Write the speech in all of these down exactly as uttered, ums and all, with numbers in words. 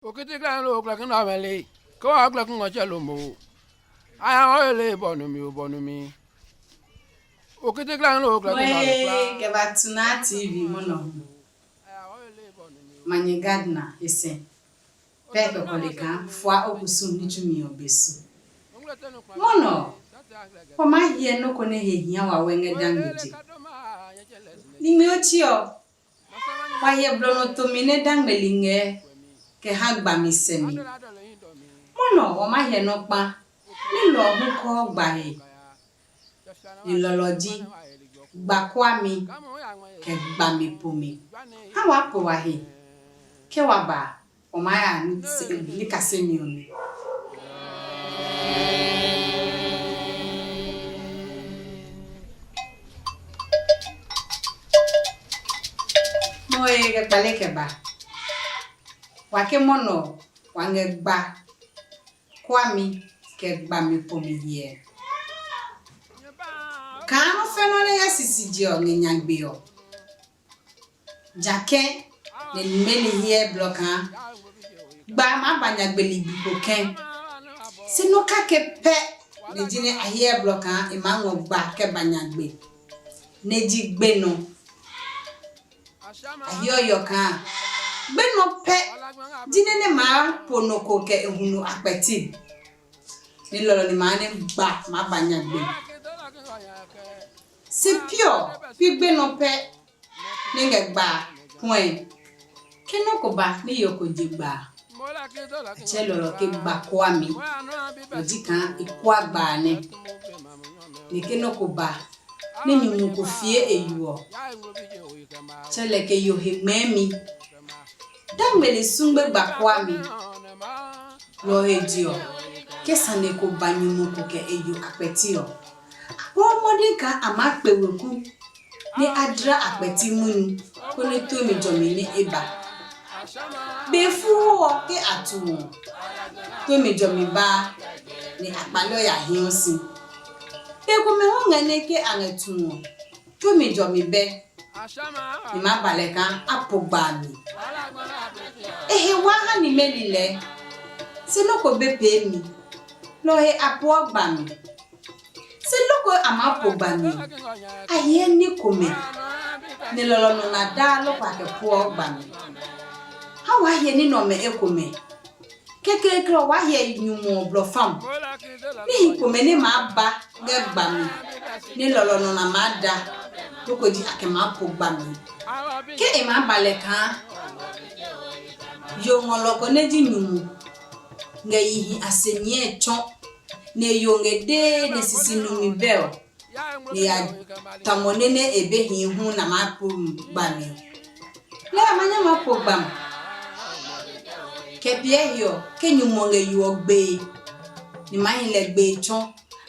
Okiti kla nɔ okla kina mɛ le. Ko wa okla kungɔ cɛ lo mo. Aya wa le bɔ nu mi o bɔ nu mi. Okiti kla nɔ okla kina mɛ kla. Kɛ ba tu na T V mo nɔ. Manye Gardner ese. Pɛ kɔkɔle kaa fua o kusum ni tsumi ɔ be su. Mɔnɔ, o ma hyɛ nɔ́ ko nɛ he hia wawɛ ngɛ dangbe je. Ningmi o tsi ɔ, wa hyɛ blɔ nɔ tomi nɛ dangbe li ngɛ kɛ ha gbami sɛ mi. Mɔnɔ, o ma hyɛ nɔ́ kpa, nɛ lɔ ɔ hu kɔɔ gba he. Ni lɔlɔ ji gba kuami kɛ gbami pomi. Ha waa po wa he, ke wa ba o maa ya ní kasemi ɔ mi. Moe kɛ kpale kɛ ba. Wa ke mɔnɔ wa ngɛ gba kuami kɛ gbami pomi hyɛ. Kaa nɔ́ fɛ́ nɔ́ nɛ ngɛ sisi je ɔ ngɛ nyagbe ɔ, ja kɛ̃ nɛ nimɛ ni hyɛ blɔ kaa gba maa ba nyagbe ligbi ko kɛ̃. Se nɔ́ kake pɛ nɛ jinɛ a hyɛ blɔ kaa e maa ngɔ gba kɛ ba nyagbe, nɛ ji gbenɔ. A hiɔ yɔ kaa gbenɔ pɛ jinɛ nɛ maa po nɔ ko kɛ e huno a kpɛti. Ni lɔlɔ ni maa nɛ gba maa ba nyagbe. Se piɔ pi gbenɔ pɛ nɛ ngɛ gba puɛ. Ke nɔ́ ko ba nɛ yo ko je gba a, a tsɛ lɔlɔ ke gba kuami. Lɔ ji kaa e kua gba a nɛ. Nɛ ke nɔ́ ko ba nɛ nyumu ko fie e yo ɔ, tsɛ lɛ kɛ yo he ngmɛɛmi. Dangmeli sungbe gba kuami. Lɔ ɔ he je ɔ, ke sane ko ba nyumu ko kɛ e yo a kpɛti ɔ, a pɔɔ mɔde kaa a maa kpe weku nɛ a dla a kpɛti munyu, konɛ tue mi jɔmi nɛ e ba. Be fuu ɔ ke a tu ɔ, tue mi jɔmi baa, nɛ a kpale ɔ ya hii si. Be komɛ hu ngɛ nɛ ke a ngɛ tu ɔ, tue mi jɔmi bɛ, ni maa ba lɛ kaa a po gba a mi. E he waa ha nimeli lɛɛ, se nɔ́ ko be pee mi, lɔ ɔ he a poɔ gba mi. Se loko a maa po gbami ɔ, a hyɛ ní komɛ, nɛ lɔlɔ nɔ na daa loko a kɛ puɔ gbami. Ha waa hyɛ ní nɛ ɔmɛ ekomɛ. Kekleekle ɔ, waa hyɛ nyumu ɔ blɔ fam. Níhi komɛ nɛ maa ba ngɛ gbami, nɛ lɔlɔ nɔ na maa da, loko ji a kɛ maa po gbami. Ke e maa ba lɛ kaa yo ngɔlɔ ko nɛ ji nyumu ngɛ yihi a se nyɛɛ tsɔ, nɛ e yo ngɛ dee nɛ sisi numi bɛ ɔ, nɛ ya tamɔ nɛ nɛ e be hii hu na maa po gbami ɔ. Lɛ a ma nya maa po gbami. Kɛ piɛ he ɔ, ke nyumu ɔ ngɛ yo ɔ gbee, ni maa hi lɛ gbee tsɔ,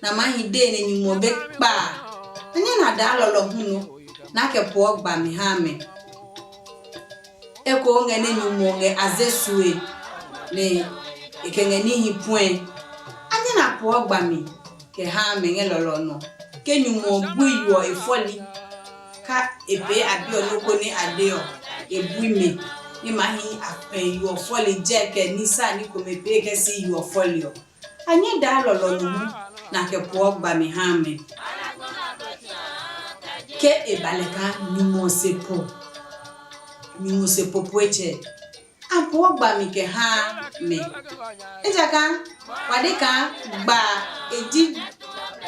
nɛ a maa hi dee nɛ nyumu ɔ be kpa a, a nyɛ na daa lɔlɔ hu nɔ, nɛ a kɛ puɔ gbami ha amɛ. Eko ngɛ nɛ nyumu ɔ ngɛ a ze sue, nɛ e kɛ ngɛ níhi puɛ. A nyɛ na puɔ gbami kɛ ha amɛ ngɛ lɔlɔ nɔ. Ke nyumu ɔ bui yo ɔ e fɔli, ka e pee a bi ɔ nɔ́ ko nɛ a de ɔ, e bui mɛ, nɛ ma hi a pɛ yo ɔ fɔli jɛ kɛ ní sa ní komɛ pee kɛ si yo ɔ fɔli ɔ. A nyɛ daa lɔlɔ nu hu, nɛ a kɛ puɔ gbami ha amɛ. Ke e ba lɛ kaa nyumu ɔ se po, nyumu se popoetsɛ, a puɔ gbami kɛ ha mɛ. Ejakaa wa de kaa gba e ji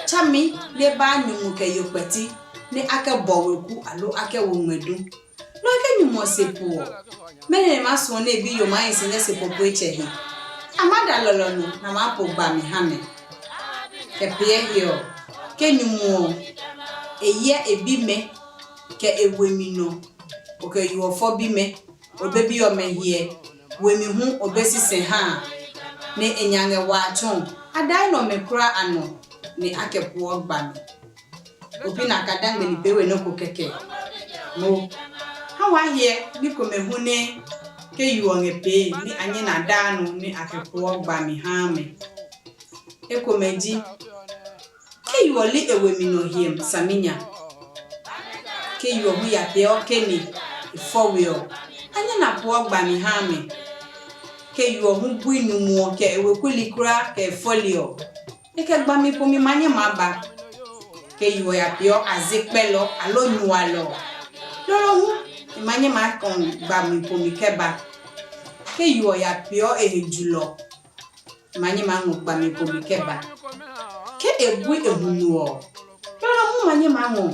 tsami nɛ baa nyumu kɛ yo kpɛti nɛ a kɛ bɔ weku aloo a kɛ wo ngmɛdu. Nɔ ke nyumu ɔ se po ɔ, mɛnɔ nɛ maa suɔ nɛ e bi yo maa hi si ngɛ se popoetsɛ he? A maa da lɔlɔ nu nɛ a maa po gbami ha mɛ. Kɛ piɛ he ɔ, ke nyumu ɔ e hyɛ e bimɛ kɛ e we mi nɔ, o kɛ yo ɔ fɔ bimɛ, o be bi ɔmɛ hyɛ, we mi hu o be sisɛ ha a, nɛ e nya ngɛ wa a tsɔ ɔ, a daa nɛ ɔmɛ kulaa a nɔ, nɛ a kɛ puɔ gbami. O bi na ka dangme ni pee we nɔ́ ko kɛkɛ. Mo ha waa hyɛ ní komɛ hu nɛ ke yo ɔ ngɛ pee ní a nyɛ na daa nɔ nɛ a kɛ puɔ gbami haa mɛ. Ekomɛ ji, ke yo ɔ li e we mi nɔ hiɛm saminya, ke yo ɔ hu ya peeɔ ke ni e fɔ we ɔ, a nyɛ na puɔ gbami haa mɛ. ke yo ɔ hu bui nyumu ɔ kɛ e weku li kulaa kɛ e fɔli ɔ, e kɛ gbami pomi ma nyɛ maa ba. Ke yo ɔ ya peeɔ aze kpɛlɔ aloo nyualɔ ɔ, lolo hu e ma nyɛ maa kɔn gbami pomi kɛ ba. Ke yo ɔ ya peeɔ e he julɔ, e ma nyɛ maa ngɔ gbami pomi kɛ ba. Ke e bui e huno ɔ, lolo hu ma nyɛ maa ngɔ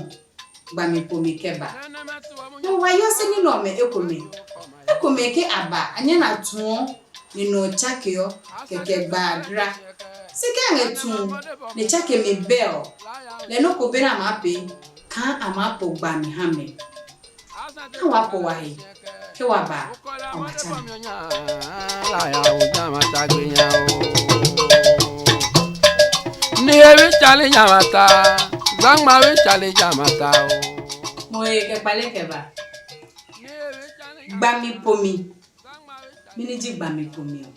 gbami pomi kɛ ba. Nɔ wa yɔse ní nɛ ɔmɛ ekomɛ. Ekomɛ ke a ba a nyɛ na tuɔ nɛ nɔ ɔ tsakeɔ kɛkɛ gba a dla. Se kɛ a ngɛ tu nɛ tsake mi bɛ ɔ, lɛ nɔ́ ko be nɛ a maa pee kaa a maa po gbami ha mɛ. Ke wa po wa he, ke wa ba a, a ma tsa mi. Ni ewe tsale nyamata, gbangba we tsale nyamata o. Mo he kɛ kpale kɛ ba. Gbami pomi. Mɛni ji gbami pomi ɔ?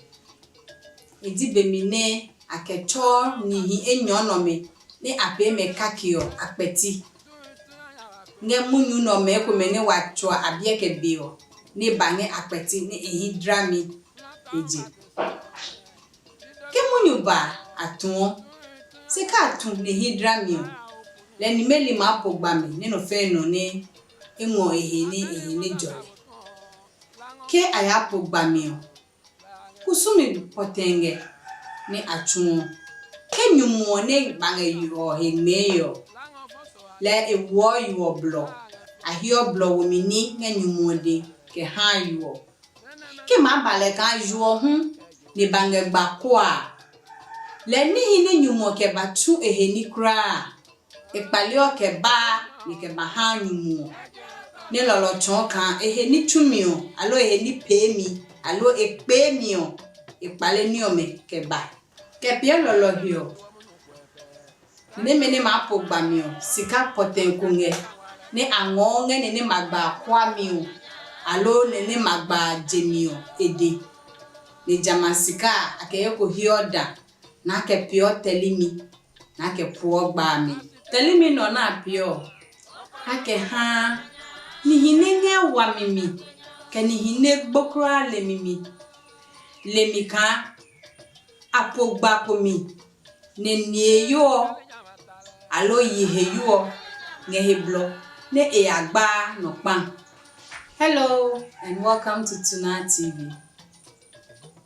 E ji be mi nɛ a kɛ tsɔɔ nihi enyɔ nɔmɛ nɛ a pee mɛ kake ɔ a kpɛti. Ngɛ munyu nɔmɛ komɛ nɛ wa tsua a biɛ kɛ be ɔ, nɛ ba ngɛ a kpɛti nɛ e hɛ dlami e je. Ke munyu ba a tuɔ, se ka a tu nɛ e hɛ dlami ɔ, lɛ nimeli maa po gbami nɛ nɔ fɛɛ nɔ nɛ e ngɔ e he nɛ e he nɛ jɔ lɛ. Ke a yaa po gbami ɔ, kusumi pɔtɛɛngɛ nɛ a tsuɔ. Ke nyumu ɔ nɛ ba ngɛ yo ɔ he ngmɛɛ ɔ, lɛ e woɔ yo ɔ blɔ, a heɔ blɔ womi ní ngɛ nyumu ɔ dɛ kɛ haa yo ɔ. Ke maa ba lɛ kaa yo ɔ hu nɛ ba ngɛ gba kua a, lɛ níhi nɛ nyumu ɔ kɛ ba tsu e he ní kulaa a, e kpaleɔ kɛ baa nɛ kɛ ba haa nyumu ɔ. Nɛ lɔlɔ tsɔɔ kaa e he ní tsumi ɔ, aloo e he ní peemi, aloo e kpeemi ɔ, e kpale ní ɔmɛ kɛ ba. Kɛ piɛ lɔlɔ he ɔ, nɛmɛ nɛ maa po gbami ɔ, sika pɔtɛɛ ko ngɛ nɛ a ngɔɔ ngɛ nɛ nɛ ma gba kuami ɔ, aloo nɛ nɛ ma gba jemi ɔ e de. Nɛ jamɛ a sika a, a kɛ he ko heɔ da, nɛ a kɛ peeɔ tɛlimi, nɛ a kɛ puɔ gba a mi. Tɛlimi nɛ ɔ nɛ a peeɔ ɔ, a kɛ haa nihi nɛ ngɛ wami mi, kɛ nihi nɛ gbo kulaa lemi mi. Lemi kaa a po gba ko mi, nɛ niheyo ɔ, aloo yiheyo ɔ ngɛ he blɔ nɛ e ya gbaa nɔ kpa. Hello and welcome to Tuna T V.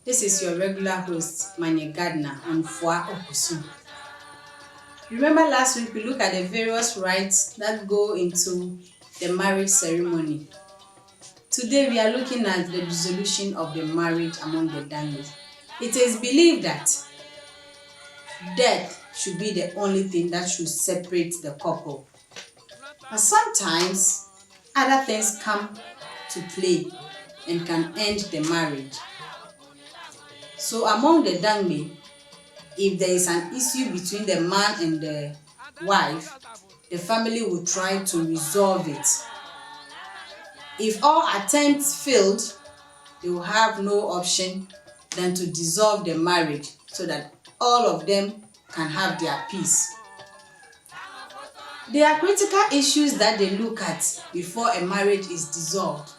This is your regular host, Manye Gardner, on Fua Okusu. Remember last week we looked at the various rites that go into the marriage ceremony. Today we are looking at the dissolution of the marriage among the Dangme. It is believed that death should be the only thing that should separate the couple. But sometimes other things come to play and can end the marriage. So among the Dangme, if there is an issue between the man and the wife, the family will try to resolve it. If all attempts failed, they will have no option than to dissolve the marriage so that all of them can have their peace. There are critical issues that they look at before a marriage is dissolved,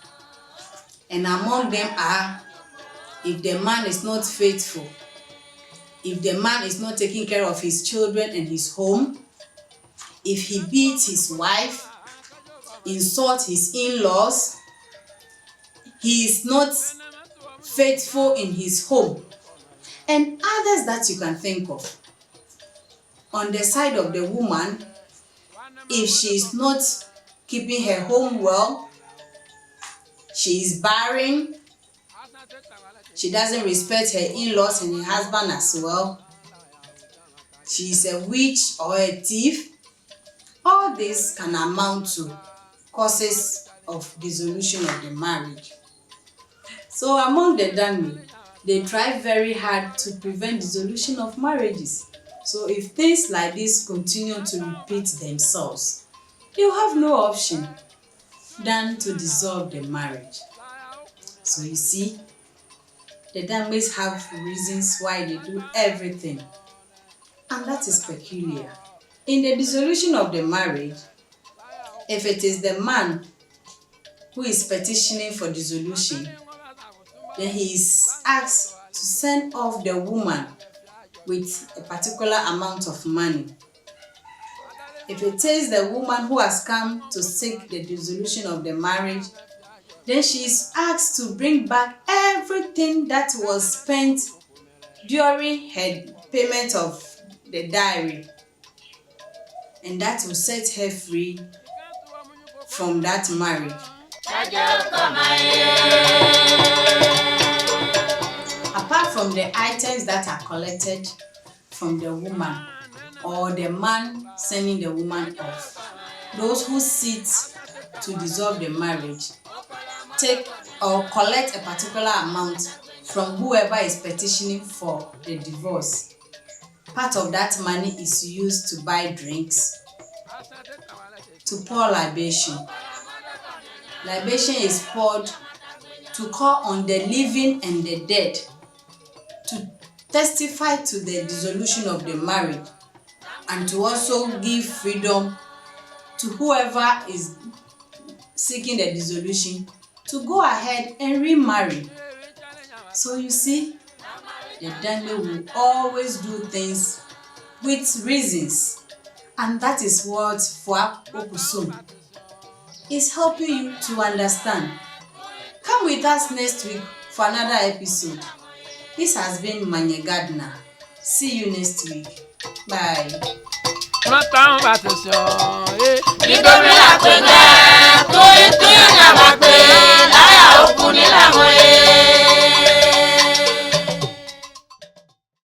and among them are if the man is not faithful, if the man is not taking care of his children and his home, if he beats his wife, insults his in-laws, he is not faithful in his home, and others that you can think of. On the side of the woman, if she is not keeping her home well, she is barren, she doesn't respect her in-laws and her husband as well, she is a witch or a thief, all this can amount to causes of dissolution of the marriage. So among the Dangme, they try very hard to prevent dissolution of marriages. So if things like this continue to repeat themselves, they will have no option than to dissolve the marriage. So you see, the Dangmes have reasons why they do everything, and that is peculiar. In the dissolution of the marriage, if it is the man who is petitioning for dissolution, then he is asked to send off the woman with a particular amount of money. If it is the woman who has come to seek the dissolution of the marriage, then she is asked to bring back everything that was spent during her payment of the dowry, and that will set her free from that marriage. Apart from the items that are collected from the woman or the man sending the woman off, those who sit to dissolve the marriage take or collect a particular amount from whoever is petitioning for the divorce. Part of that money is used to buy drinks, to pour libation. Libation is poured to call on the living and the dead to testify to the dissolution of the marriage and to also give freedom to whoever is seeking the dissolution to go ahead and remarry. So you see, the Dangme will always do things with reasons, and that is what Fua Okusum is helping you to understand. Come with us next week for another episode. This has been Manye Gardner. See you next week. Bye. Mata un ba te sɔ, eh. Bido mi la kwe ngɛ, tui tui na ba kpe